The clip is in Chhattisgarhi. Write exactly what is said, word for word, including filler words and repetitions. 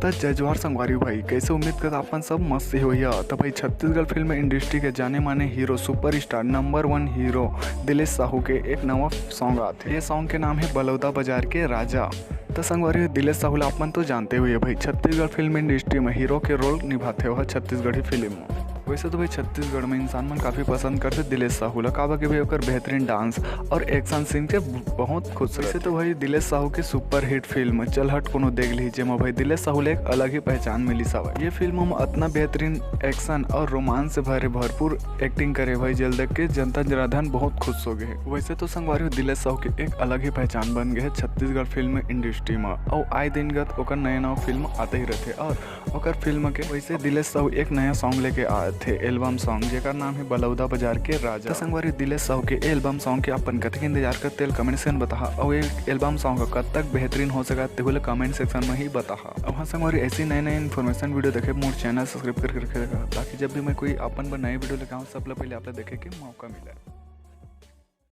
त जय जोहार संगवारी भाई, कैसे? उम्मीद करत अपन सब मस्त ही होइहा। त भाई, छत्तीसगढ़ फिल्म इंडस्ट्री के जाने माने हीरो, सुपरस्टार, नंबर वन हीरो दिलेश साहू के एक नवा सॉन्ग आत हे। ये सॉन्ग के नाम हे बलौदा बाजार के राजा। त संगवारी हो, दिलेश साहू ला अपन तो जानते हुए भाई, छत्तीसगढ़ फिल्म इंडस्ट्री में हीरो के रोल निभाथे वह छत्तीसगढ़ी फिल्म में। वैसे तो भाई, छत्तीसगढ़ में इंसान मन काफी पसंद करथे दिलेश साहू ला, काबर के भाई ओकर बेहतरीन डांस और एक्शन सीन के बहुत खुश। वैसे तो भाई, दिलेश साहू के सुपरहिट फिल्म चल हट कोनो देख ली, जेमा भाई दिलेश साहू ला एक अलग ही पहचान मिलिस हवय। ये फिल्म में अतना बेहतरीन एक्शन और रोमांस से भरे भरपूर एक्टिंग करे भाई, जेला देख के जनता जनार्दन बहुत खुश हो गए हे। वैसे तो संगवारी हो, दिलेश साहू के एक अलग ही पहचान बन गए हे छत्तीसगढ़ फिल्म इंडस्ट्री में, और आए दिन गत ओकर नया नवा फिल्म आते ही रहते और ओकर फिल्म के वैसे दिलेश साहू एक नया सॉन्ग लेके आए थे, एल्बम सॉन्ग, जेकर नाम है बलौदा बाजार के राजा। त संगवारी, दिलेश साहू के एल्बम सॉन्ग के अपन कतेक इंतजार करते, कमेंट सेक्शन में बताहा, और ये एल्बम सॉन्ग कब तक बेहतरीन हो सका, तेहू ला कमेंट सेक्शन में ही बताहा। और हाँ संगवारी, ऐसी नए नए इन्फॉर्मेशन वीडियो देखे मोर चैनल सब्सक्राइब करके रखे रहा, ताकि जब भी मैं कोई अपन बर नए वीडियो लेके आऊँ, सब ले पहले आप ला देखे के मौका मिले।